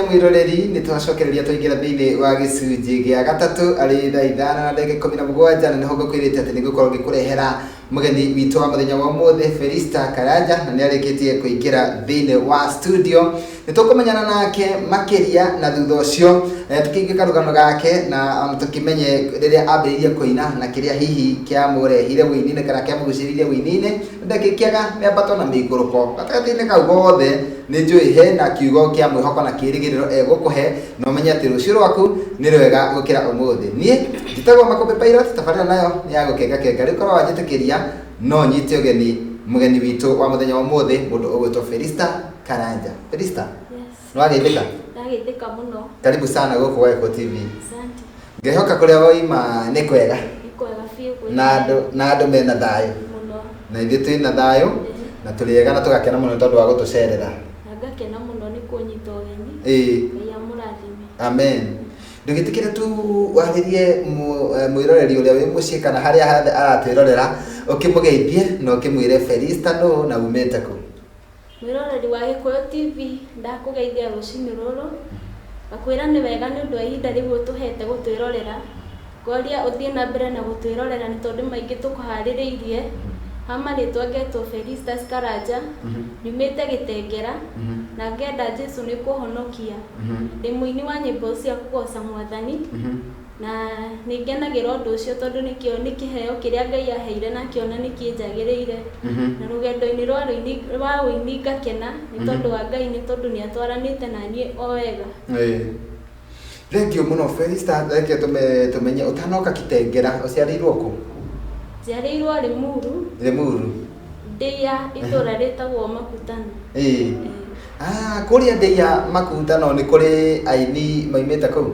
Mwĩroreri, nĩ twacokereria twaingĩra thĩinĩ wa gĩcunjĩ gĩa gatatũ arĩ thaa 5:17, na nĩho ngũkwĩrĩte atĩ nĩ ngũkorwo ngĩkũrehera mũgeni witũ wa mũthenya wa ũmũthĩ, Felista Karanja, na nĩ arĩkĩtie kũingĩra thĩinĩ wa studio. Nĩ tũkũmenyana nake makĩria, na thutha ũcio tũkĩigue karũgano gake na ona tũkĩmenye rĩrĩa ambĩrĩirie kũina na kĩrĩa hihi kĩamũrehire wũini-inĩ kana kĩamũgucĩrĩirie wũini-inĩ. Ndakĩkĩaga mĩambato na mĩikũrũko gatagatĩ-inĩ kau gothe, nĩ njũĩ hena kiugo kĩa mwĩhoko na kĩĩrĩgĩrĩro egũkũhe, na ũmenye atĩ rũciũ rwaku nĩ rwega gũkĩra ũmũthĩ. Niĩ njĩtagwo Makũmbĩ Pilot, tabarĩra nayo nĩ ya gũkengakenga. Rĩu korwo wanjĩtĩkĩria, no nyite ũgeni mũgeni witũ wa mũthenya wa ũmũthĩ, mũndũ ũgwĩtwo Felista Karanja. Felista? Yes. Nĩ wageithĩka? Ndageithĩka mũno. Karibu sana gũkũ gwa Gĩkũ TV. Asante. Ngehoka kũrĩa waima nĩ kwega. Nĩ kwega biũ kwĩ Na andũ mena thayũ. Mũno. Na ithuĩ twĩna thayũ na tũrĩ ega na tũgakena mũno nĩ tondũ wa gũtũcerera. Na ngakena mũno nĩ kũnyita ũgeni. Ngai amũrathime. Amen. Ndũgĩtĩkĩre tu warĩrie mwĩroreri ũrĩa wĩ mũciĩ kana harĩa hathe aratwĩrorera, ũkĩmũgeithie na ũkĩmwĩre Felista nũ na umĩte kũ. Mwĩroreri wa Gĩkũyũ TV, ndakũgeithia rũcinĩ rũrũ. Ngakwĩra nĩ wega nĩ ũndũ wa ihinda rĩu ũtũhete gũtwĩrorera. Ngoria ũthiĩ na mbere na gũtwĩrorera nĩ tondũ maingĩ tũkũharĩrĩirie. Ha marĩtwa ngetwo Felistas Karanja, nyumĩte Gĩtengera, na ngenda Jesũ nĩ kũhonokia. Ndĩ mũini wa nyĩmbo cia kũgoca Mwathani, na nĩ ngenagĩra ũndũ ũcio tondũ nĩkĩo nĩ kĩheo kĩrĩa Ngai aheire na akĩona nĩ kĩnjagĩrĩire. Na rũgendo-inĩ rwa rũini rwa ũini ngakena nĩ tondũ wa Ngai, nĩ tondũ nĩ atwaranĩte na niĩ o wega. Thank you mũno, Felista. Reke tũmenye, ũtanoka Kitengera ũciarĩirwo kũ? Njiarĩirwo Limuru. Limuru. Ndĩa, itũũra rĩtagwo Makutano. Ah, kũrĩa Ndĩa Makutano nĩ kũrĩ aini maimĩte kũu?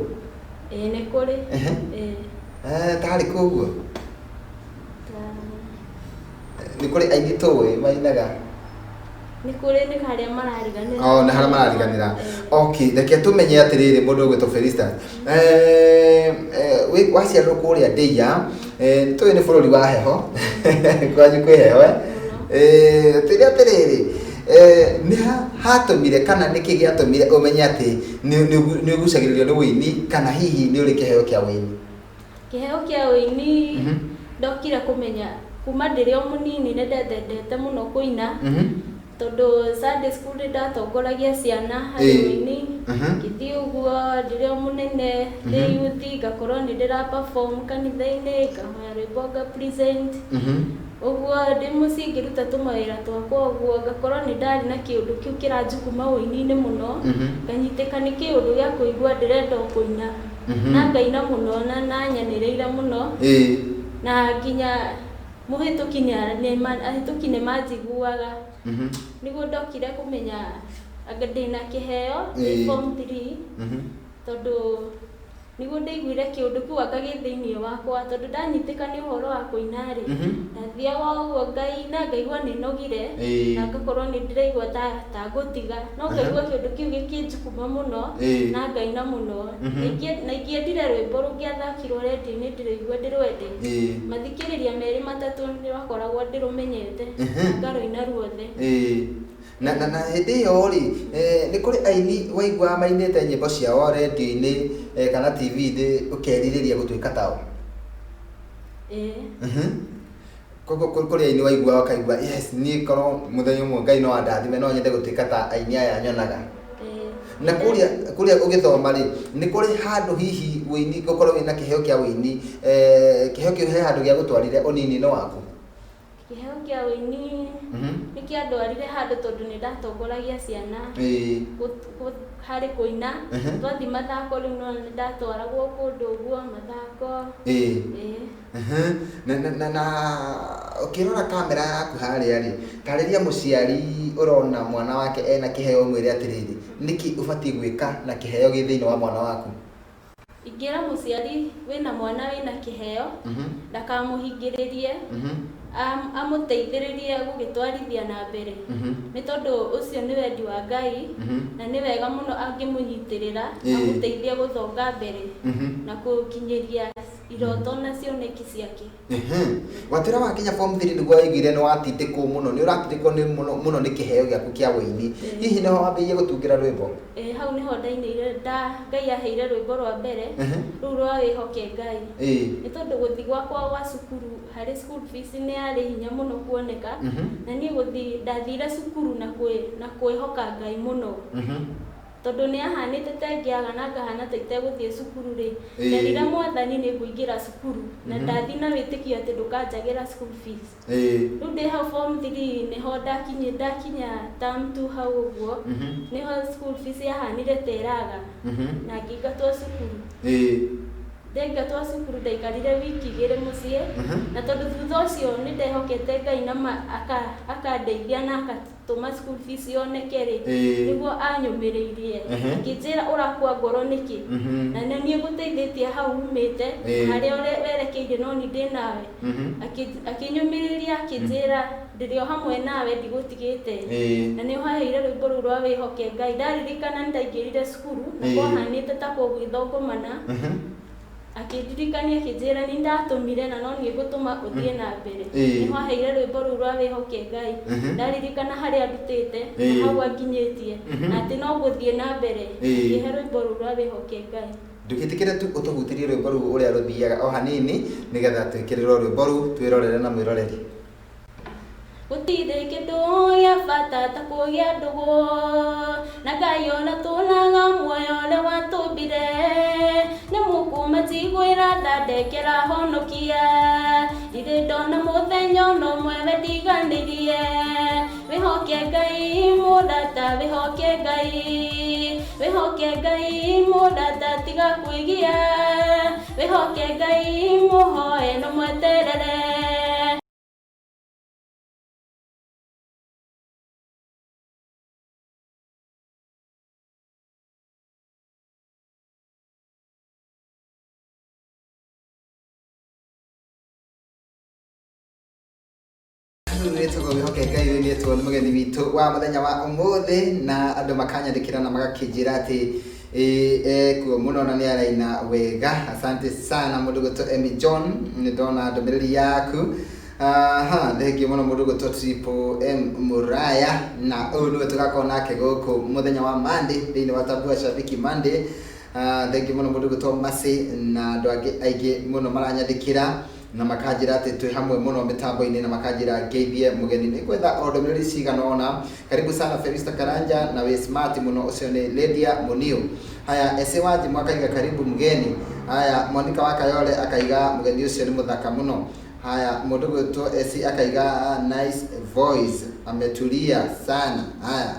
Ĩĩ, nĩ kũrĩ. Ĩĩ. Tarĩ kũ ũguo? Nĩ kũrĩ aini tũĩ mainaga? Nĩ kũrĩ, nĩ harĩa marariganĩra. Oh, nĩ harĩa marariganĩra. Okay, reke tũmenye atĩrĩrĩ, mũndũ ũgwĩtwo Felista, waciarirwo kũrĩa Ndĩa, tũĩ nĩ bũrũri wa heho, kwanyu kwĩ heho, eh? Twĩre atĩrĩrĩ, nĩ hatũmire kana nĩkĩ gĩatũmire ũmenye atĩ nĩ ũgucagĩrĩrio nĩ wũini kana hihi nĩ ũrĩ kĩheo kĩa wũini? Kĩheo kĩa ũini ndokire kũmenya kuma ndĩrĩ o mũnini. Nĩ ndendete mũno kũina tondũ Sunday school nĩ ndatongoragia ciana harĩ ũini. Ngĩthiĩ ũguo ndĩrĩ o mũnene, ndĩ youth, ngakorwo nĩ ndĩra perform kanitha-inĩ, ngahoya rwĩmbo, nga present. Ũguo ndĩ mũciĩ ngĩruta tũmawĩra twakwa ũguo, ngakorwo nĩ ndarĩ na kĩũndũ kĩu kĩranjukuma ũini-inĩ mũno. Nganyitĩka nĩ kĩũndũ gĩa kũigua ndĩrenda o kũina. Na ngaina mũno na nyanĩrĩire mũno. Na nginya mũhĩtũki ahĩtũki nĩ manjiguaga. Nĩguo ndokire kũmenya anga ndĩna kĩheo ndĩ form 3, tondũ nĩguo ndaiguire kĩũndũ kĩu anga gĩ thĩinĩ wakwa, tondũ ndanyitĩka nĩ ũhoro wa kũina rĩ, ndathiaga ũguo ngaina, ngaigua nĩ nogire na ngakorwo nĩ ndĩraigua ta ngũtiga, no ngaigua kĩũndũ kĩu gĩkĩnjukuma mũno na ngaina mũno. Na ingĩendire rwĩmbo rũngĩathakirwo redio-inĩ ndĩrũigue ndĩrwende, mathikĩrĩria merĩ matatũ nĩ wakoragwo ndĩrũmenyete na ngarũina ruothe. Na hĩndĩ ĩyo rĩ, nĩ kũrĩ aini waiguaga mainĩte nyĩmbo ciao redio-inĩ kana TV-inĩ ũkerirĩria gũtuĩka tao? Ĩĩ. Koguo kũrĩ aini waiguaga ũkaigua, "Yes, niĩ korwo mũthenya ũmwe Ngai no andathime, no nyende gũtuĩka ta aini aya nyonaga"? Ĩĩ. Na kũrĩa ũgĩthoma rĩ, nĩ kũrĩ handũ hihi wũini, gũkorwo wĩna kĩheo kĩa wũini, kĩheo kĩu he handũ gĩagũtwarire ũnini-inĩ waku? Kĩheo kĩa ũini nĩ kĩandwarire handũ tondũ nĩ ndatongoragia ciana harĩ kũina. Twathiĩ mathako rĩu no nĩ ndatwaragwo kũndũ ũguo mathako. Ĩĩ. Na ũkĩrora kamera yaku harĩa rĩ, tarĩria mũciari ũrona mwana wake ena kĩheo, ũmwĩre atĩrĩrĩ, nĩkĩ ũbatiĩ gwĩka na kĩheo gĩ thĩinĩ wa mwana waku? Ingĩra mũciari wĩna mwana wĩna kĩheo ndakamũhingĩrĩrie, amũteithĩrĩrie gũgĩtwarithia na mbere, nĩ tondũ ũcio nĩ wendi wa Ngai na nĩ wega mũno angĩmũnyitĩrĩra, amũteithie gũthonga mbere na gũkinyĩria iroto na cioneki ciake. Watwĩra wakinya form 3 nĩguo waiguire nĩ watindĩkwo mũno, nĩ ũratindĩkwo nĩ mũno mũno nĩ kĩheo gĩaku kĩa wũini. Hihi nĩho wambĩrĩirie gũtungĩra rwĩmbo? Ĩ, hau nĩho ndainĩire nda Ngai aheire rwĩmbo rwa mbere rũu rwa Wĩhoke Ngai. Nĩ tondũ gũthiĩ gwakwa gwa cukuru harĩ school fees nĩ yarĩ hinya mũno kuoneka, na niĩ gũthiĩ ndathire cukuru na kwĩhoka Ngai mũno. Tondũ nĩ ahanĩte ta ngĩaga na ngahana ta itegũthiĩ cukuru rĩ, nderire Mwathani nĩ ngũingĩra cukuru na ndathiĩ na wĩtĩkio atĩ ndũkanjagĩra school fees. Rĩu ndĩ hau form 3 nĩho ndakinya term 2 hau ũguo, nĩho school fees yahanire ta ĩraga na ngĩingatwo cukuru. Ndaingatwo cukuru ndaikarire wiki igĩrĩ mũciĩ, na tondũ thutha ũcio nĩ ndehokete Ngai na akandeithia na akatũma school fees yoneke rĩ, nĩguo anyũmĩrĩirie. Akĩnjĩra ũrakua ngoro nĩkĩ, na nĩ niĩ ngũteithĩtie hau umĩte, harĩa werekeire no niĩ ndĩ nawe. Akĩnyũmĩrĩria akĩnjĩra ndĩrĩ o hamwe nawe ndigũtigĩte. Na nĩ haheire rwĩmbo rũu rwa Wĩhoke Ngai. Ndaririkana nĩ ndaingĩrire cukuru na kwahanĩte ta kũgĩthũngũmana. Akĩndirikania akĩnjĩra nĩ ndatũmire na no niĩ ngũtũma ũthiĩ na mbere. Nĩho aheire rwĩmbo rũu rwa Wĩhoke Ngai. Ndaririkana harĩa ndutĩte na hau anginyĩtie, na atĩ no ngũthiĩ na mbere. Akĩhe rwĩmbo rũu rwa Wĩhoke Ngai. Ndũgĩtĩkĩre tu ũtũhutĩrie rwĩmbo rũu ũrĩa rũthiaga o hanini nĩgetha twĩkĩrĩrwo rwĩmbo rũu twĩrorere na mwĩroreri. Gũtirĩ kĩndũ gĩa bata ta kũgĩa ndũgũ na Ngai ũrĩa tũraga muoyo ũrĩa watũmbire, nĩ mũkũmatigwĩra tha ndekera honokia, ndirĩ ndona mũthenya ona ũmwe we ndiganĩirie. Wĩhoke Ngai mũrata, wĩhoke Ngai, wĩhoke Ngai mũrata, tiga kwĩgia, wĩhoke Ngai mũhoe no mweterere. Rĩu Wĩhoke Ngai rĩinĩtwo nĩ mũgeni witũ wa mũthenya wa ũmũthĩ, na andũ makanyandĩkĩra na magakĩnjĩra atĩ ekuo mũno na nĩ araina wega. Asante sana mũndũ gwĩtwo Emmy John, nĩ ndona ndũmĩrĩri yaku. Aha, thengiũ mũno mũndũ gwĩtwo Triple M Muraya, na ũyũ nĩwe tũgakorwo nake gũkũ mũthenya wa Monday thĩinĩ wa Tambua Shabiki Monday. Thengiũ mũno mũndũ gwĩtwo Mercy na andũ angĩ aingĩ mũno maranyandĩkĩra na makanjĩra atĩ twĩ hamwe mũno mĩtambo-inĩ na makanjĩra ngeithie mũgeni. Nĩ gwetha o ndũmĩrĩri cigana ũna. Karibu sana Felista Karanja na wĩ smart mũno, ũcio nĩ Lydia Muniu. Haya, Ese Wanjimũ akaiga karibu mgeni. Haya, Monica wa Kayole akaiga mũgeni ũcio nĩ mũthaka mũno. Haya, mũndũ gwĩtwo Esi akaiga nice voice, ametulia sana. Haya,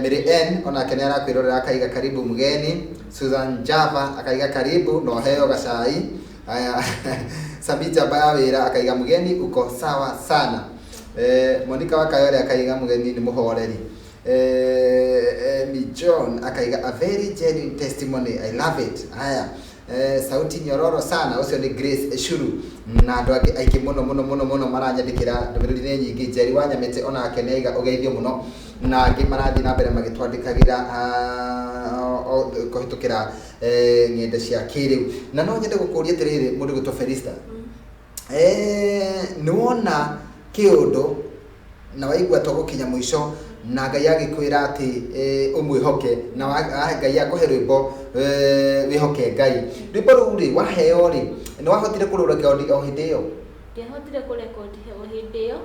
Mary N onake nĩ arakwĩrorera akaiga karibu mgeni. Susan Java akaiga karibu na ũheo gacai. Haya, Sami Jamba ya wĩra akaiga mgeni uko sawa sana. Monica wa Kayole akaiga mgeni nĩ mũhoreri. Mi John akaiga a very genuine testimony, I love it. Haya, sauti nyororo sana, ũcio nĩ Grace Shuru na andũ angĩ aingĩ mũno mũno mũno mũno maranyandĩkĩra ndũmĩrĩri nĩ nyingĩ. Njeri wa Nyamĩtĩ onake nĩ aiga ũgeithio mũno, na angĩ marathiĩ na mbere magĩtwandĩkagĩra kũhĩtũkĩra ng'enda cia kĩrĩu. Na no nyende gũkũria atĩrĩrĩ mũndũ gwĩtwo Felista, nĩ wona kĩũndũ na waigua to gũkinya mũico na Ngai agĩkwĩra atĩ ũmwĩhoke, na Ngai akũhe rwĩmbo wĩhoke Ngai. Rwĩmbo rũu rĩ waheo rĩ, nĩ wahotire kũrũrekondi o hĩndĩ ĩyo? Ndiahotire kũrekondi o hĩndĩ ĩyo,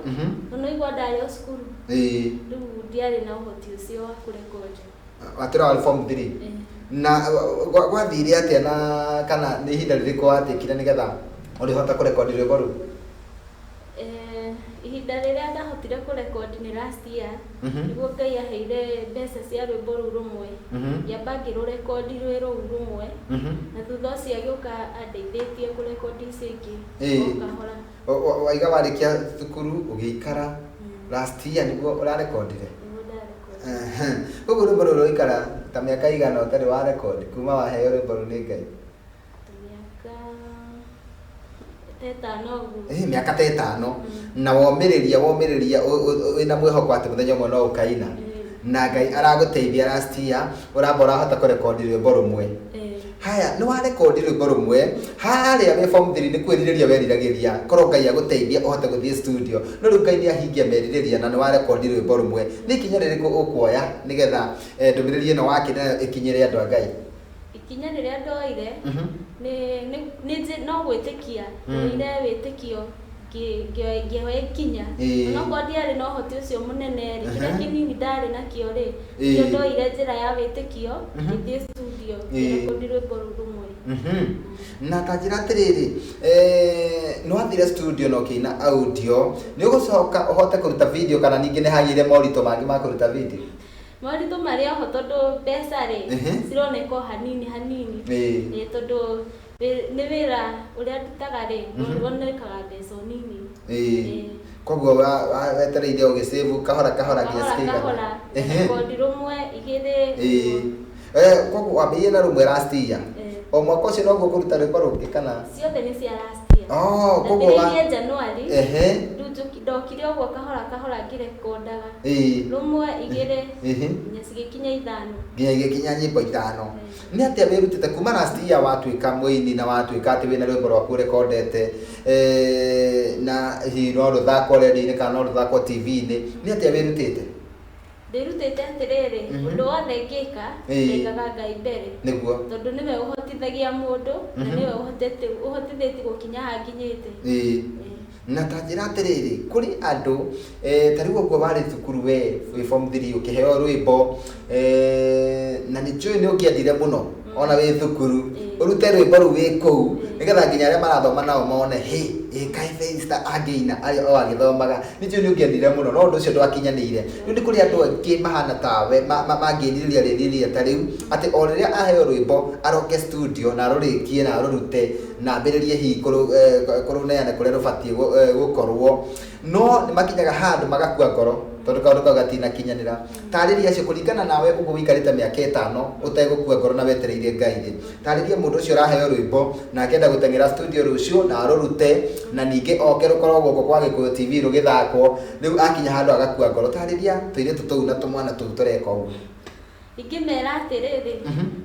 tondũ igua ndarĩ o cukuru. Rĩu ndiarĩ na ũhoti ũcio wa kũrekondi. Watwĩra warĩ form 3? Na gwathire atĩa, na kana nĩ ihinda rĩrĩkũ watĩkire nĩgetha ũrĩhota kũrekondi rwĩmbo rũu? Ihinda rĩrĩa ndahotire kũrekondi nĩ last year, nĩguo Ngai aheire mbeca cia rwĩmbo rũu rũmwe. Ngĩamba ngĩrũrekondi rwĩ rũu rũmwe, na thutha ũcio agĩũka andeithĩtie kũrekondi icio ingĩ o kahora. Waiga warĩkia thukuru ũgĩikara last year nĩguo ũrarekondire? Nĩguo ndarekondire. Koguo rwĩmbo rũu rũikara ta mĩaka igana ũtarĩ warekondi kuma waheo rwĩmbo rũu nĩ Ngai? Ta mĩaka ta ĩtano ũguo. Mĩaka ta ĩtano. Na womĩrĩria wĩna mwĩhoko atĩ mũthenya ũmwe no ũkaina. Na Ngai aragũteithia last year ũramba ũrahota kũrekondi rwĩmbo rũmwe. Haya, nĩ warekondi rwĩmbo rũmwe harĩa wĩ form 3, nĩ kwĩrirĩria weriragĩria korwo Ngai agũteithia ũhote gũthiĩ studio, no rĩu Ngai nĩ ahingia merirĩria na nĩ warekondi rwĩmbo rũmwe. Nĩ ikinya rĩrĩkũ ũkuoya nĩgetha ndũmĩrĩri ĩno wakĩ nayo ĩkinyĩre andũ a Ngai? Ikinya rĩrĩa ndoire nĩ no gwĩtĩkia. Ndoire wĩtĩkio, ngĩoya ikinya. Onokorwo ndiarĩ na ũhoti ũcio mũnene rĩ, kĩrĩa kĩnini ndarĩ nakĩo rĩ, kĩo ndoire njĩra ya wĩtĩkio, ngĩthiĩ studio, ngĩrekondi rwĩmbo rũu rũmwe. Na ta njĩra atĩrĩrĩ, nĩ wathire studio na ũkĩina audio, nĩ ũgũcoka ũhote kũruta video, kana ningĩ nĩ hagĩire moritũ mangĩ ma kũruta video? Moritũ marĩ oho, tondũ mbeca rĩ, cironeka o hanini hanini. Ĩĩ, tondũ nĩ wĩra ũrĩa ndutaga rĩ, wonekaga mbeca o nini. Koguo wetereire ũgĩsave kahora kahora nginya kahora cikĩigana. Kahora. Rekondi rũmwe, igĩrĩ. Koguo wambĩrĩirie na rũmwe last year? Ĩĩ. O mwaka ũcio noguo kũruta rwĩmbo rũngĩ, kana? Ciothe nĩ cia last year. Oh, koguo Ndambĩrĩirie January. Rĩu ndokire ũguo kahora kahora ngĩrekondaga, rũmwe, igĩrĩ, nginya cigĩkinya 5. Nginya igĩkinya nyĩmbo 5. Nĩ atĩa wĩrutĩte kuma last year watuĩka mũini na watuĩka atĩ wĩna rwĩmbo rwaku ũrekondete, na hihi no rũthakwo radio-inĩ kana no rũthakwo TV-inĩ, nĩ atĩa wĩrutĩte? Ndĩrutĩte atĩrĩrĩ, ũndũ wothe ngĩka, ndaigaga Ngai mbere, tondũ nĩwe ũhotithagia mũndũ na nĩwe ũhotithĩtie gũkinya haha nginyĩte. Na ta njĩra atĩrĩrĩ, kũrĩ andũ, ta rĩu ũguo warĩ thukuru we wĩ form 3 ũkĩheo rwĩmbo, na nĩ njũĩ nĩ ũngĩendire mũno ona wĩ thukuru ũrute rwĩmbo rũu wĩ kũu, nĩgetha nginya arĩa marathoma nao mone hĩ ĩ kaĩ Felista angĩina arĩ o agĩthomaga. Nĩ njũĩ nĩ ũngĩendire mũno, no ũndũ ũcio ndwakinyanĩire. Rĩu nĩ kũrĩ andũ aingĩ mahana tawe mangĩrirĩria rĩrirĩria ta rĩu, atĩ o rĩrĩa aheo rwĩmbo aroke studio na arũrĩkie na arũrute na ambĩrĩrie hihi kũrũneana kũrĩa rũbatiĩ gũkorwo, no nĩ makinyaga handũ magakua ngoro tondũ kaũndũ kau gatinakinyanĩra. Tarĩria acio, kũringana nawe ũguo ũikarĩte mĩaka 5 ũtegũkua ngoro na wetereire Ngai rĩ, tarĩria mũndũ ũcio ũraheo rwĩmbo na akenda gũteng'era studio rũciũ na arũrute na ningĩ oke rũkorwo gũkũ kwa Gĩkũyũ TV rũgĩthakwo, rĩu akinya handũ agakua ngoro. Tarĩria tũirĩtu tũu na tũmwana tũu tũreka ũguo. Ingĩmera atĩrĩrĩ,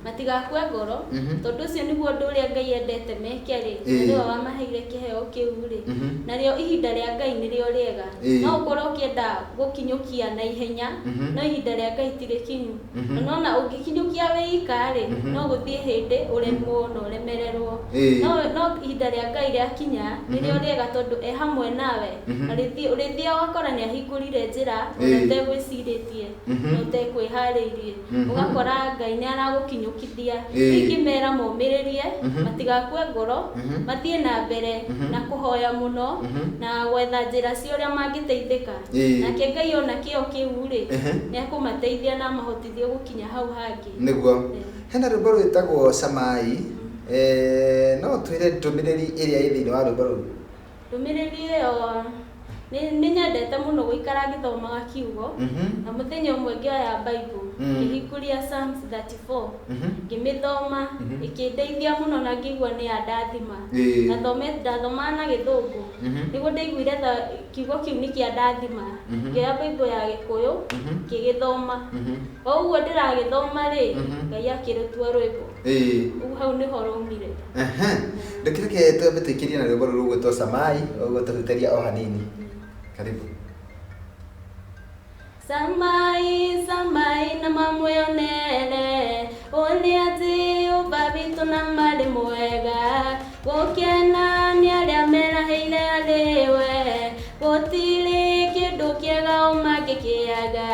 matigakue ngoro, tondũ ũcio nĩguo ũndũ ũrĩa Ngai endete meke rĩ, na nĩwe wamaheire kĩheo kĩu rĩ, narĩo ihinda rĩa Ngai nĩrĩo rĩega. No ũkorwo ũkĩenda gũkinyũkia na ihenya, no ihinda rĩa Ngai ti rĩkinyu. Na nona ũngĩkinyũkia wĩ ika rĩ, no gũthiĩ hĩndĩ ũremwo na ũremererwo. No ihinda rĩa Ngai rĩakinya nĩrĩo rĩega, tondũ e hamwe nawe. Na ũrĩthiaga ũgakora nĩ ahingũrire njĩra ona ũtegwĩcirĩtie na ũtekwĩharĩirie, ũgakora Ngai nĩ aragũkinyũkithia. Ingĩmera momĩrĩrie, matigakue ngoro, mathiĩ na mbere na kũhoya mũno na gwetha njĩra cia ũrĩa mangĩteithĩka. Nake Ngai ona kĩo kĩu rĩ, nĩ ekũmateithia na amahotithie gũkinya hau hangĩ. Nĩguo. Hena rwĩmbo rwĩtagwo Camai, no twĩre ndũmĩrĩri ĩrĩa ĩ thĩinĩ wa rwĩmbo rũu? Ndũmĩrĩri ĩyo nĩ nyendete mũno gũikara ngĩthomaga kiugo, na mũthenya ũmwe ngĩoya Bible, ngĩhingũria Psalms 34, ngĩmĩthoma, ĩkĩndeithia mũno na ngĩigua nĩ yandathima. Ndathomaga na Gĩthũngũ, nĩguo ndaiguire kiugo kĩu nĩ kĩandathima. Ngĩoya Bible ya Gĩkũyũ, ngĩgĩthoma. O ũguo ndĩragĩthoma rĩ, Ngai akĩrũtua rwĩmbo. Ũguo hau nĩho raumire. Ndũkĩreke twambe tũikĩrie na rwĩmbo rũrũ rũgwĩtwo Camai, ũguo tũhutĩria o hanini. Karibu. Camai, camai na mamwĩonere ũrĩa Jehova witũ na marĩ mwega. Gũkena nĩ arĩa merahĩire harĩ we, gũtirĩ kĩndũ kĩega o mangĩkĩaga.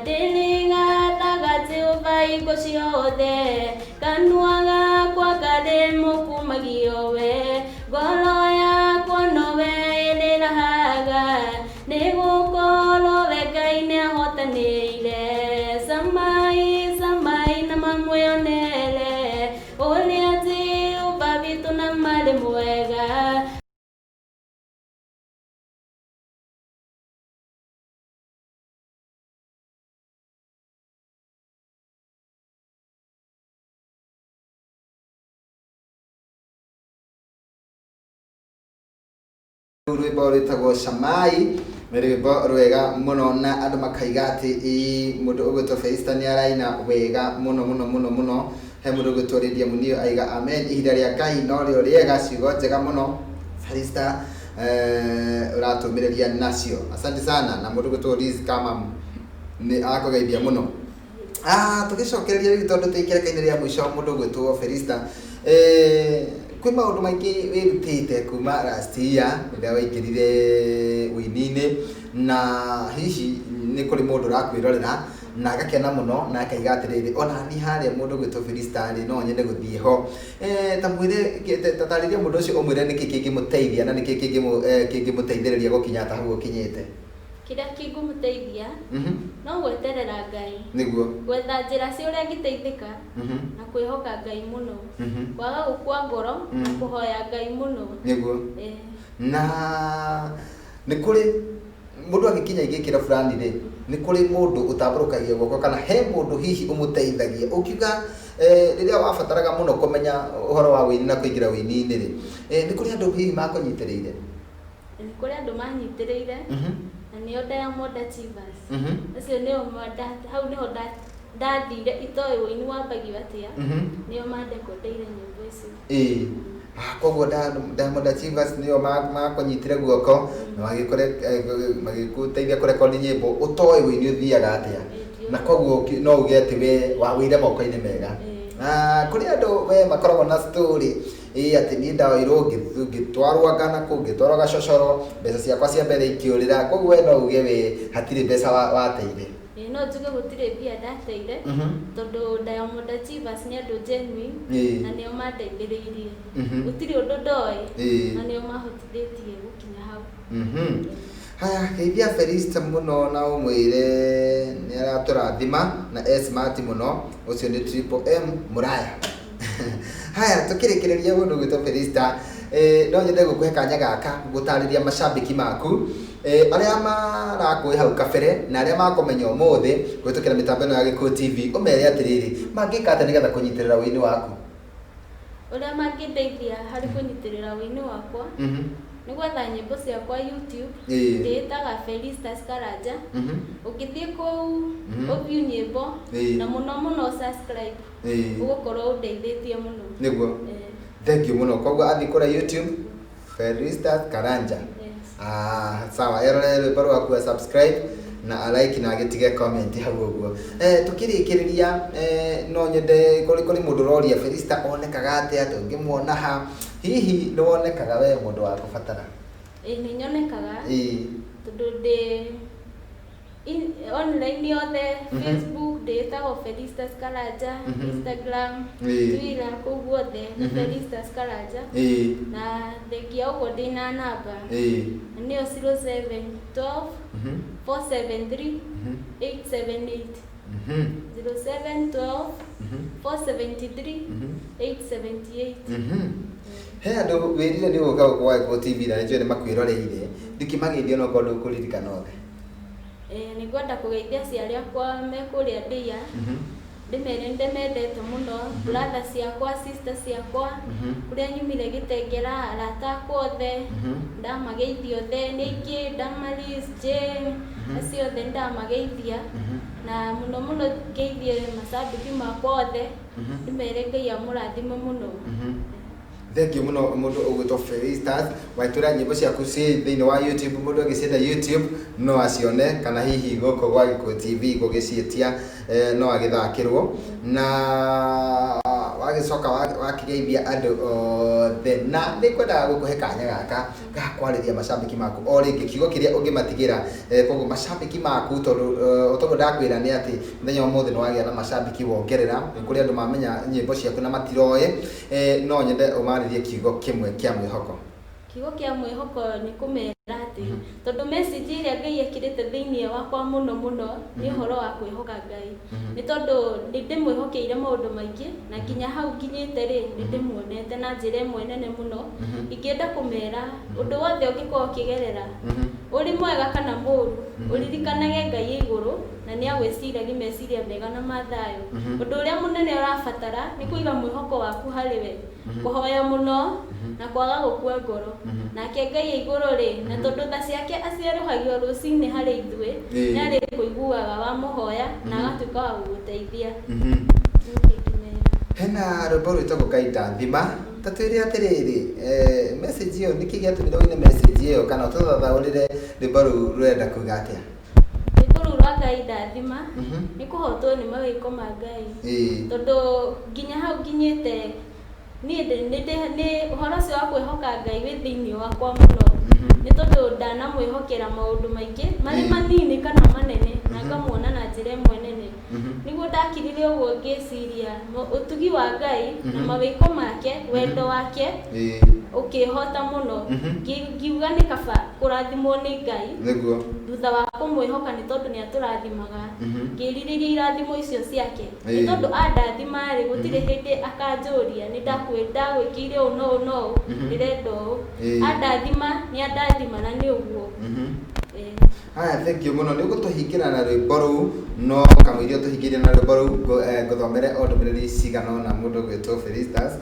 Ndĩrĩgathaga Jehova hingo ciothe, kanua gakwa karĩmũkumagio we. Ngoro yakwa nowe ĩrĩrahaga, nĩgũkorwo we Ngai nĩahotanĩire. Camai, camai na mamwĩonere ũrĩa Jehova witũ na marĩ mwega. Rwĩmbo rwĩtagwo Camai nĩ rwĩmbo rwega mũno, na andũ makaiga atĩ ĩĩ, mũndũ ũgwĩtwo Felista nĩ araina wega mũno mũno mũno mũno. He mũndũ ũgwĩtwo Lydia Munio aiga amen, ihinda rĩa Ngai no rĩo rĩega, ciugo njega mũno Felista ũratũmĩrĩria nacio, asante sana. Na mũndũ ũgwĩtwo Liz Kamam nĩ akũgeithia mũno. Tũgĩcokereria rĩu tondũ twĩ ikereka-inĩ rĩa mũico, mũndũ ũgwĩtwo Felista, kwĩ maũndũ maingĩ wĩrutĩte kuma last year rĩrĩa waingĩrire ũini-inĩ, na hihi nĩ kũrĩ mũndũ ũrakwĩrorera na agakena mũno na akaiga atĩrĩrĩ, ona niĩ harĩa mũndũ ũgwĩtwo Felista rĩ, no nyende gũthiĩ ho. Ta mwĩre, ta tarĩria mũndũ ũcio ũmwĩre nĩkĩ kĩngĩmũteithia na nĩkĩ kĩngĩmũteithĩrĩria gũkinya ta hau ũkinyĩte. Kĩrĩa kĩngĩmũteithia no gweterera Ngai, nĩguo gwetha njĩra cia ũrĩa angĩteithĩka na kwĩhoka Ngai mũno, kwaga gũkua ngoro na kũhoya Ngai mũno. Nĩguo. Na nĩ kũrĩ mũndũ agĩkinya igĩkĩro fulani rĩ, nĩ kũrĩ mũndũ ũtambũrũkagia guoko kana he mũndũ hihi ũmũteithagia ũkiuga rĩrĩa wabataraga mũno kũmenya ũhoro wa ũini na kũingĩra ũini-inĩ rĩ, nĩ kũrĩ andũ hihi makũnyitĩrĩire? Nĩ kũrĩ andũ manyitĩrĩire, na nĩo Diamond Achievers. Acio nĩo hau nĩho ndathire itoĩ ũini wambagio atĩa, nĩo mandekondeire nyĩmbo icio. Ĩĩ, koguo Diamond Achievers nĩo makũnyitire guoko na magĩgũteithia kũrekondi nyĩmbo ũtoĩ ũini ũthiaga atĩa, na koguo no uge atĩ we wagũire moko-inĩ mega. Kũrĩ andũ we makoragwo na story ĩĩ atĩ niĩ ndaoirwo ngĩtwarwo ngana kũu, ngĩtwarwo gacocoro, mbeca ciakwa cia mbere ikĩũrĩra, koguo we no uge we hatirĩ mbeca wateire? Ĩĩ, no njuge gũtirĩ mbia ndateire, tondũ Diamond Achievers nĩ andũ genuine na nĩo mandeithĩrĩirie. Gũtirĩ ũndũ ndoĩ, na nĩo mahotithĩtie gũkinya hau. Haya, geithia Felista mũno na ũmwĩre nĩ aratũrathima na e smart mũno, ũcio nĩ Triple M Mũraya. Haya, tũkĩrĩkĩrĩria mũndũ ũgwĩtwo Felista, no nyende gũkũhe kanya gaka gũtarĩria macambĩki maku arĩa marakũĩ hau kabere na arĩa makũmenya ũmũthĩ kũhĩtũkĩra mĩtambo ĩno ya Gĩkũyũ TV, ũmere atĩrĩrĩ, mangĩka atĩa nĩgetha kũnyitĩrĩra ũini waku? Ũrĩa mangĩndeithia harĩ kũnyitĩrĩra ũini wakwa nĩ gwetha nyĩmbo ciakwa YouTube, ndĩĩtaga Felistas Karanja. Ũngĩthiĩ kũu ũview nyĩmbo na mũno mũno subscribe, ũgũkorwo ũndeithĩtie mũno. Nĩguo. Thank you mũno. Koguo athiĩ kũrĩa YouTube Felistas Karanja. Sawa, erore rwĩmbo rwaku, a subscribe na a like na agĩtige comment hau ũguo. Tũkĩrĩkĩrĩria, no nyende kũrĩ mũndũ ũroria Felista onekaga atĩa, tũngĩmuona ha? Hihi nĩ wonekaga we mũndũ wa kũbatara? Ĩĩ, nĩ nyonekaga, tondũ ndĩ online yothe, Facebook ndĩĩtagwo Felistas Karanja, Instagram, Twitter, kũu guothe nĩ Felistas Karanja. Na thengia ũguo ndĩna namba, na nĩyo 07 12 473 878. 07 12 473 878. He andũ wĩrire nĩ ũgũka gũkũ gwa Gĩkũyũ TV na nĩnjũĩ nĩ makwĩroreire, ndingĩmageithia onokorwo ndũkũririkana othe. Nĩ ngwenda kũgeithia aciari akwa me kũrĩa Ndĩa, ndĩmere nĩ ndĩmendete mũno, brother ciakwa, sister ciakwa, kũrĩa nyumire Gĩtengera, arata akwa othe, ndamageithia othe, nĩ aingĩ, Damaris, Jane, acio othe nĩndamageithia, na mũno mũno ngeithie macambĩki makwa othe, ndĩmere Ngai amũrathime mũno. Thank you mũno mũndũ ũgwĩtwo Felistas, waitũra nyĩmbo ciaku ciĩ thĩinĩ wa YouTube, mũndũ agĩcienda YouTube no acione, kana hihi gũkũ gwa Gĩkũyũ TV gũgĩciĩtia, no agĩthakĩrwo, na wagĩcoka wakĩgeithia andũ othe, na nĩ ngwendaga gũkũhe kanya gaka ga kwarĩria macambĩki maku o rĩngĩ, kiugo kĩrĩa ũngĩmatigĩra, koguo macambĩki maku, tondũ otoguo ndakwĩra nĩ atĩ mũthenya wa ũmũthĩ nĩ wagĩa na macambĩki wongerera, nĩ kũrĩ andũ mamenya nyĩmbo ciaku na matiroĩ, no nyende ũmarĩrie kiugo kĩmwe kĩa mwĩhoko. Kiugo kĩa mwĩhoko nĩ kũmera atĩ tondũ message ĩrĩa Ngai ekĩrĩte thĩinĩ wakwa mũno mũno nĩ ũhoro wa kwĩhoka Ngai, nĩ tondũ nĩ ndĩmwĩhokeire maũndũ maingĩ na nginya hau nginyĩte rĩ, nĩ ndĩmuonete na njĩra ĩmwe nene mũno. Ingĩenda kũmera ũndũ wothe ũngĩkorwo ũkĩgerera, ũrĩ mwega kana mũũru, ũririkanage Ngai igũrũ na nĩ agwĩciragia meciria mega na mathayũ. Ũndũ ũrĩa mũnene ũrabatara nĩ kũiga mwĩhoko waku harĩ we, kũhoya mũno na kwaga gũkua ngoro. Nake Ngai igũrũ rĩ, na tondũ tha ciake acierũhagio rũcinĩ harĩ ithuĩ, nĩ arĩkũiguaga wamũhoya na agatuĩka wa gũgũteithia. Hena Hena rwĩmbo rwĩtagwo Ngai Ndathima. Ta twĩre atĩrĩrĩ, message ĩyo nĩkĩ gĩatũmire ũine message ĩyo, kana ũtũthathaũrĩre rwĩmbo rũu rũrenda kuga atĩa? Rwĩmbo rũu rwa Ngai Ndathima nĩ kũhotwo nĩ mawĩko ma Ngai. Tondũ nginya hau nginyĩte niĩ nĩ ũhoro ũcio wa kwĩhoka Ngai wĩ thĩinĩ wakwa mũno. Nĩ tondũ ndanamwĩhokera maũndũ maingĩ marĩ manini kana manene, na ngamuona na njĩra ĩmwe nene. Nĩguo ndakirire ũguo ngĩciria ũtugi wa Ngai na mawĩko make, wendo wake ũkĩhota mũno. Ngiuga nĩ kaba kũrathimwo nĩ Ngai Nĩguo. thutha wa kũmwĩhoka, nĩ tondũ nĩ atũrathimaga. Ngĩrirĩria irathimo icio ciake, nĩ tondũ andathima rĩ, gũtirĩ hĩndĩ akanjũria nĩ ndagwĩkĩire ũũ no ũũ no ũũ, ndĩrenda ũũ. Andathima nĩ andathima na nĩ ũguo. Haya, thank you mũno. Nĩ ũgũtũhingĩra na rwĩmbo rũu, no kamũiria ũtũhingĩrie na rwĩmbo rũu, ngũthomere o ndũmĩrĩri cigana ũna mũndũ ũgwĩtwo Felistas.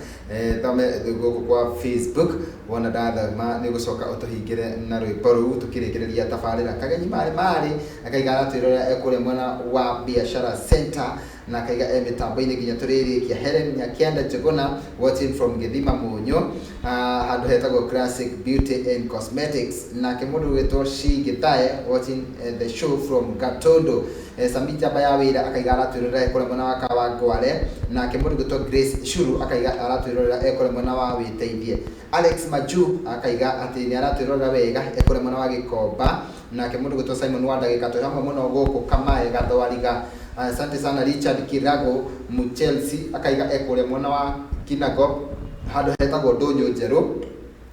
Thome gũkũ kwa Facebook, wona ndathoma nĩ ũgũcoka ũtũhingĩre na rwĩmbo rũu tũkĩrĩkĩrĩria tabarĩra. Kagenyi marĩ marĩ akaiga aratwĩrorera e kũrĩa mwena wa Biashara Center, na akaiga e mĩtambo-inĩ nginya tũrĩrĩkia. Helen Nyakianda Njuguna watching from Gĩthima Mũnyũ, handũ hetagwo Classic Beauty and Cosmetics. Nake mũndũ ũgwĩtwo Shi Githae watching the show from Gatondo. Sami Njamba ya wĩra akaiga aratwĩrorera e kũrĩa mwena wa Kawangware. Nake mũndũ ũgwĩtwo Grace Shuru akaiga aratwĩrorera e kũrĩa mwena wa Wĩteithie. Alex Maju akaiga atĩ nĩ aratwĩrorera wega e kũrĩa mwena wa Gĩkomba. Nake mũndũ ũgwĩtwo Simon wa ndagĩka twĩ hamwe mũno gũkũ Kamae Gathwariga. Asante sana. Richard Kirago Muchelsea akaiga e kũrĩa mwena wa Kinangop handũ hetagwo Ndũnyũ Njerũ.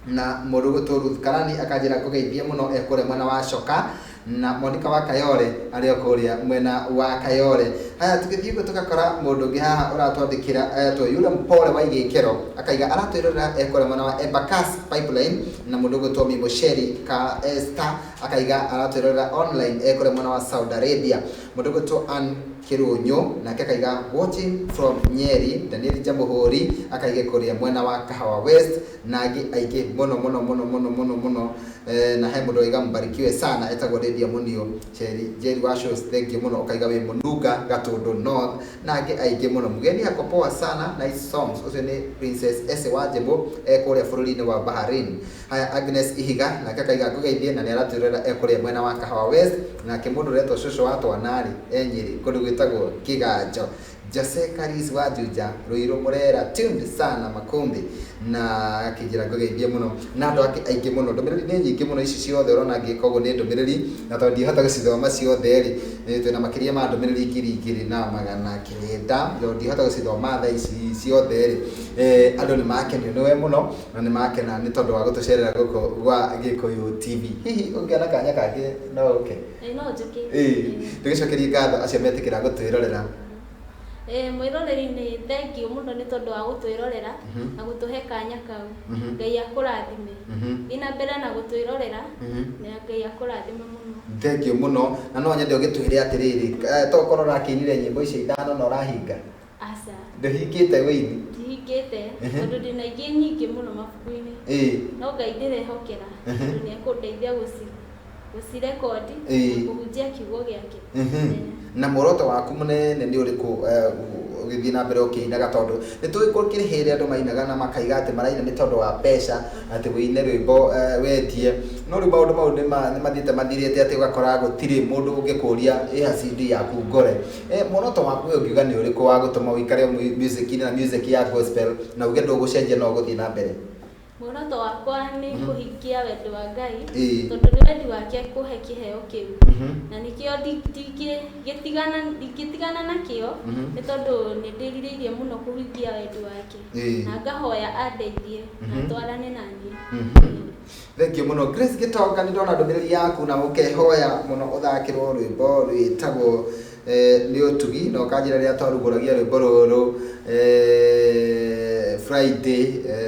Na mũndũ ũgwĩtwo Ruth Karani akanjĩra ngũgeithie mũno e kũrĩa mwena wa Coka. Na Monica wa Kayore arĩ o kũrĩa mwena wa Kayore. Haya, tũgĩthiĩ ũguo tũgakora mũndũ ũngĩ haha ũratwandĩkĩra etwo yule mpole wa Igĩkĩro, akaiga aratwĩrorera e kũrĩa mwena wa Embakasi Pipeline. Na mũndũ ũgwĩtwo Mimosheri ka Esther akaiga aratwĩrorera online e kũrĩa mwena wa Saudi Arabia. Mũndũ ũgwĩtwo Ann Kĩrũnyũ nake akaiga watching from Nyeri. Daniel Jamũhũri akaiga kũrĩa mwena wa Kahawa West, na angĩ aingĩ mũno mũno mũno mũno mũno mũno. Na he mũndũ waiga mbarikiwe sana etagwo Lydia Munio Cheri Jerry wa shows, thank you mũno. Ũkaiga wĩ Mũnunga Gatũndũ North, na angĩ aingĩ mũno. Mgeni ako poa sana, nice songs. Ũcio nĩ Princess Ese wa Njĩmbũ e kũrĩa bũrũri-inĩ wa Bahrain. Haya, Agnes Ihiga nake akaiga ngũgeithie na nĩ aratwĩrorera e kũrĩa mwena wa Kahawa West. Nake mũndũ ũretwo cũcũ wa twanarĩ e Nyĩrĩ kũndũ gwĩtagwo Kĩganjo. Jose Karis wa Juja Ruiru Murera tuned sana Makumbi, na akĩnjĩra ngũgeithie mũno, na andũ angĩ aingĩ mũno. Ndũmĩrĩri nĩ nyingĩ mũno, ici ciothe ũrona ngĩka ũguo nĩ ndũmĩrĩri, na tondũ ndihota gũcithoma ciothe rĩ, twĩna makĩria ma ndũmĩrĩri 2900, tondũ ndihota gũcithoma thaa ici ciothe rĩ, andũ nĩ makenio nĩwe mũno na nĩ makena nĩ tondũ wa gũtũcerera gũkũ gwa Gĩkũyũ TV. Hihi ũngĩona kanya kangĩ no ũke? No njũke. Tũgĩcokerie ngatho acio metĩkĩra gũtwĩrorera. Mwĩroreri nĩ thank you mũno nĩ tondũ wa gũtwĩrorera na gũtũhe kanya kau. Ngai akũrathime. Thiĩ na mbere na gũtwĩrorera, na Ngai akũrathime mũno. Thank you mũno, na no nyende ũgĩtwĩre atĩrĩrĩ, to ũkorwo ũrakĩinire nyĩmbo icio ithano na ũrahinga? Aca. Ndũhingĩte wĩini? Ndihingĩte, tondũ ndĩna ingĩ nyingĩ mũno mabuku-inĩ. No Ngai ndĩrehokera, tondũ nĩ ekũndeithia gũcirekondi na kũhunjia kiugo gĩake. Na muoroto waku mũnene nĩ ũrĩkũ ũgĩthiĩ na mbere ũkĩinaga? Tondũ nĩ tũĩ gũkĩrĩ hĩndĩ andũ mainaga na makaiga atĩ maraina nĩ tondũ wa mbeca, atĩ wĩine rwĩmbo wendie, no rĩu maũndũ mau nĩ mathiĩte mathirĩte, atĩ ũgakora gũtirĩ mũndũ ũngĩkũria ĩha CD yaku ngore. Muoroto waku we ũngiuga nĩ ũrĩkũ wa gũtũma ũikare music-inĩ na music ya gospel na uge ndũgũcenjia no ũgũthiĩ na mbere? Muoroto wakwa nĩ kũhingia wendo wa Ngai, tondũ nĩ wendi wake kũhe kĩheo kĩu, na nĩkĩo ndingĩtigana nakĩo, nĩ tondũ nĩ ndĩrirĩirie mũno kũhingia wendi wake, na ngahoya andeithie na twarane na niĩ. Thank you mũno. Grace Gĩtonga, nĩ ndona ndũmĩrĩri yaku na ũkehoya mũno ũthakĩrwo rwĩmbo rwĩtagwo nĩ ũtugi, na ũkanjĩra rĩrĩa twarugũragia rwĩmbo rũrũ Friday,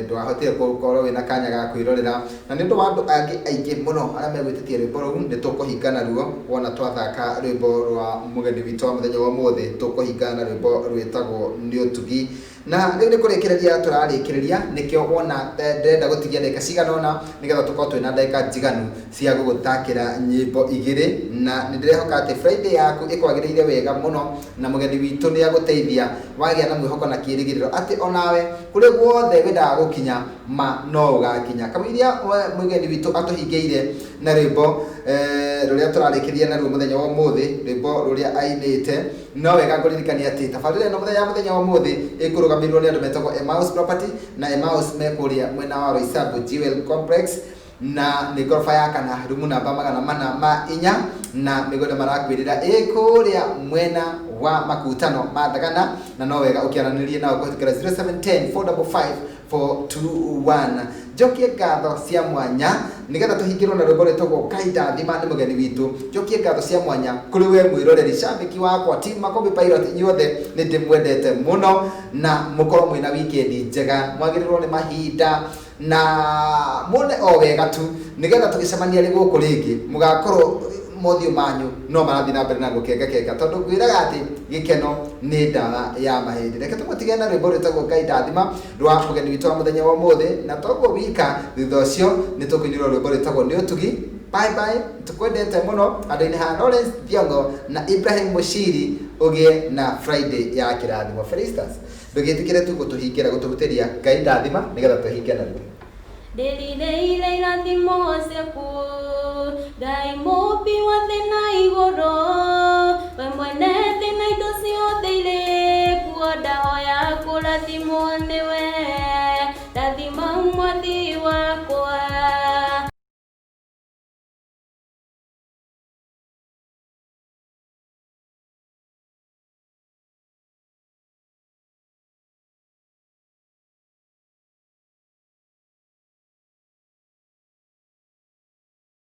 ndwahotire gũkorwo wĩna kanya ga kwĩrorera, na nĩ ũndũ wa andũ angĩ aingĩ mũno arĩa megwĩtĩtie rwĩmbo rũu, nĩ tũkũhinga naruo. Wona twathaka rwĩmbo rwa mũgeni witũ wa mũthenya wa ũmũthĩ, tũkũhinga na rwĩmbo rwĩtagwo nĩ ũtugi. Na rĩu nĩ kũrĩkĩrĩria tũrarĩkĩrĩria, nĩkĩo wona ndĩrenda gũtigia ndagĩka cigana ũna nĩgetha tũkorwo twĩna ndagĩka njiganu cia gũgũthakĩra nyĩmbo igĩrĩ, na nĩ ndĩrehoka atĩ Friday yaku ĩkwagĩrĩire wega mũno, na mũgeni witũ nĩ agũteithia wagĩa na mwĩhoko na kĩĩrĩgĩrĩro atĩ onawe kũrĩa guothe wendaga gũkinya ma no ũgakinya. Kamũiria mũgeni witũ atũhingĩire na rwĩmbo rũrĩa tũrarĩkĩria naruo mũthenya wa ũmũthĩ, rwĩmbo rũrĩa ainĩte, no wega ngũririkania atĩ tabarĩra ĩno mũthenya mũthenya wa ũmũthĩ ĩkũrũgamĩrĩrwo nĩ andũ metagwo Emmaus Property, na Emmaus me kũrĩa mwena wa Roysambu Jewel Complex, na nĩ ngoroba ya kana, rumu namba 404, na mĩgũnda marakwĩrĩra ĩ kũrĩa mwena wa makutano ma Thagana, na no wega ũkĩaranĩrie nao kũhĩtũkĩra 0710 455 421. Njokie ngatho cia mwanya nigetha tũhingĩrwo na rwĩmbo rwĩtagwo Ngai ndathima nĩ mũgeni witũ. Njokie ngatho cia mwanya kũrĩ we mwĩroreri shabiki wakwa Team Makombi Pilot, inyuothe nĩ ndĩmwendete mũno, na mũkorwo mwĩna weekend njega, mwagĩrĩrwo nĩ mahinda na muone o wega tu, nigetha tũgĩcemania rĩ gũkũ rĩngĩ mũgakorwo mothiũ manyu no marathiĩ na mbere na gũkengakenga, tondũ ngwĩraga atĩ gĩkeno nĩ ndawa ya mahĩndĩ. Reke tũmũtige na rwĩmbo rwĩtagwo Ngai ndathima rwa mũgeni witũ wa mũthenya wa ũmũthĩ, na toguo wika thutha ũcio nĩ tũkũinĩrwo rwĩmbo rwĩtagwo Nĩ Ũtugi. Bye bye, tũkwendete mũno andũ-inĩ ha Lawrence Thiong'o na Ibrahim Mushiri, ũgĩe na Friday ya kĩrathimo. Felistus, ndũgĩtĩkĩre tu gũtũhingĩra gũtũhutĩria Ngai ndathima nĩgetha tũhinge naruo. Ndĩrirĩire irathimo ciaku, Ngai mũũmbi wa thĩ na igũrũ.